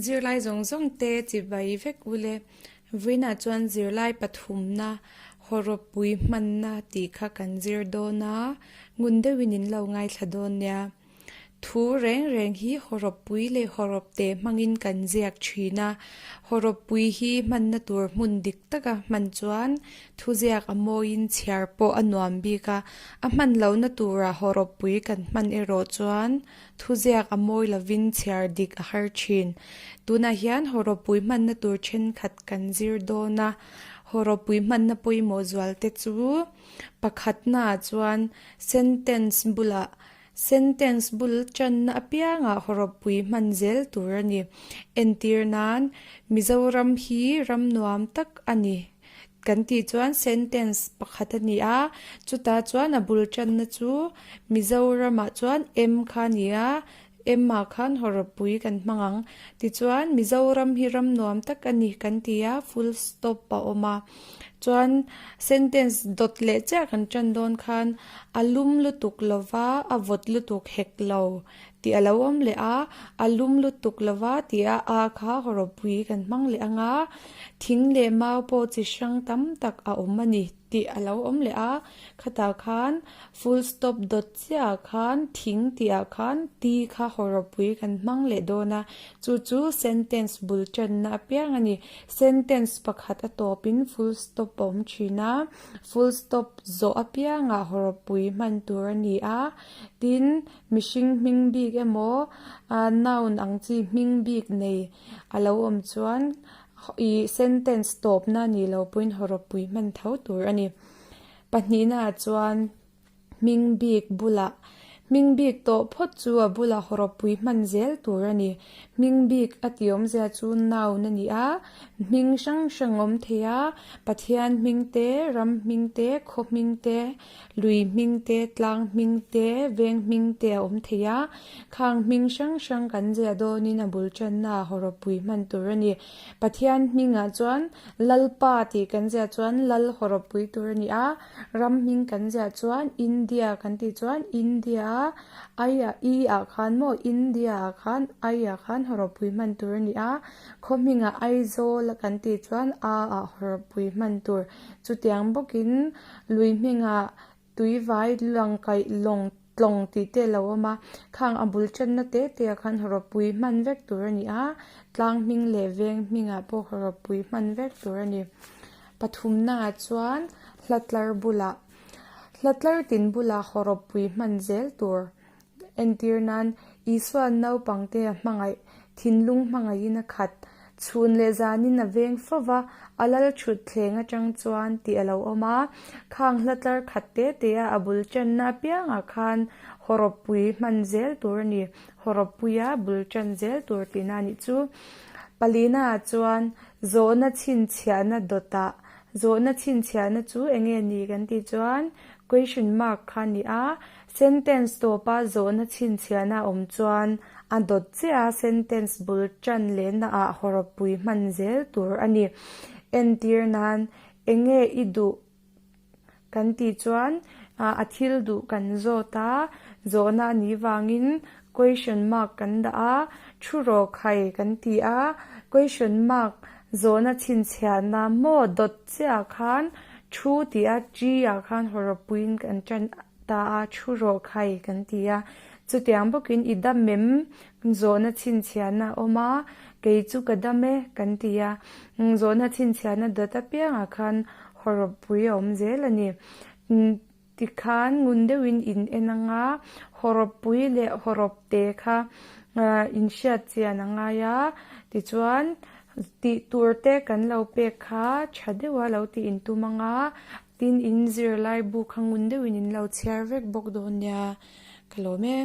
Zirlai zawng zawng te chibai vek ule. Vawiinah chuan zirlai pathumna hawrawppui hmanna tih kha kan zir dawn a, ngun deuhin in lo ngaithla dawn nia. Thu reng reng hi hawrawppui leh hawrawpte hmangin kan ziak thin a, hawrawppui hi hmanna tur hmun dik taka hman chuan thuziak a mawiin chhiar pawh a nuam bik a, a hman lohna tura hawrawppui kan hman erawh chuan thuziak a mawi lovin chhiar dik a har thin. Tunah hian hawrawppui hmanna tur thenkhat kan zir dawn a, hawrawppui hmanna pawimawh zualte chu pakhatnaah chuan sentence bulah Sentence bul tanna apiangah hawrawppui hman zel tur a ni. Entir nan, Mizoram hi ram nuam tak a ni kan tih chuan sentence pakhat a ni a, chutah chuan a bul tanna chu Mizoramah chuan M kha a ni a, M ah khan hawrawppui kan hmang ang. Tichuan, Mizoram hi ram nuam tak a ni kan ti a, full stop a awm a. Chuan sentence dawt leh chiah kan tan dawn khan a lum lutuk lova a vawt lutuk hek lo tih a lo awm leh a, a lum lutuk lova tih a a kha hawrawpui kan hmang leh ang a, thing leh mau pawh chi hrang tam tak a awm a ni tih a lo awm leh a, khatah khan full stop dawt chiah ah khan thing tih ah khan ti kha hawrawpui kan hmang leh dawn a, chu chu sentence bul tanna apiang a ni. Sentence pakhat a tawpin full stop a awm thin a, full stop zawh apiangah hawrawpui hman tur a ni a, tin mihring hming bik emaw noun ang chi hming bik nei a lo awm chuan ih sentence tawpna a nih loh pawhin hawrawpui hman tho tur a ni. Pahnihnaah chuan. Hming bik bulah Hming bik tawh phawt chu a bulah hawrawppui hman zel tur a ni. Hming bik a tih awmzia chu noun a ni a, hming hrang hrang awm thei a, Pathian hming te, ram hming te, khaw hming te, lui hming te, tlang hming te, veng hming te a awm thei a. Khang hming hrang hrang kan ziah dawnin a bul tannaah hawrawppui hman tur a ni. Pathian hmingah chuan Lalpa tih kan ziah chuan Lal hawrawppui tur a ni a. Ram hming kan ziah chuan India kan tih chuan India a I ah I ah khan maw India ah khan I ah khan hawrawppui hman tur a ni a, khaw hmingah Aizawl kan tih chuan A ah hawrawppui hman tur. Chutiang bawkin lui hmingah tuivai langkaih lawng tlawng tih te a lo awm a, khang a bul tanna te te ah khan hawrawppui hman vek tur a ni a, tlang hming leh veng hmingah pawh hawrawppui hman vek tur a ni. Pathumnaah chuan hla tlar bulah hla tlar tin bulah hawrawppui hman zel tur entir nan Isua'n naupangte a hmangaih, thinlung hmangaihin a khat, chhun leh zanin a veng fo va, a lal thut thleng atang chuan tih a lo awm a. Khang hla tlar khat te te a a bul tanna apiangah khan hawrawppui hman zel tur a ni. Hawrawppuia bul tan zel tur tihna a nih chu. Palinaah chuan Zawhna chhinchhiahna dawtah zawhna chhinchhiahna chu eng nge ni kan tih chuan question mark kha a ni a, sentence tawpa zawhna chhinchhiahna a awm chuan a dawt chiah a, sentence bul tan lehna ah hawrawppui hman zel tur a ni. Entir nan eng nge i duh kan tih chuan a thil duh kan zawt a, zawhna a nih vangin question mark kan dah a, thu rawhkhai kan ti a, question mark zawhna chhinchhiahna maw dawt chiah khan thu tih a chi ah khan hawrawppuiin kan tan ta a, thu rawhkhai kan ti a, chutiang bawkin i dam em zawhna chhinchhiahna a awm a, kei chu ka dam e kan ti a, zawhna chhinchhiahna dawt apiangah khan hawrawppui a awm zel a ni. Tikhan ngun deuhin in en ang a, hawrawppui leh hawrawp te kha in hriat chian a ngai a, tichuan tih tur te kan lo pek kha tha deuha lo tih in tum ang a, tin in zirlai bu kha ngun deuhin in lo chhiar vek bawk dawn nia, ka lawm e.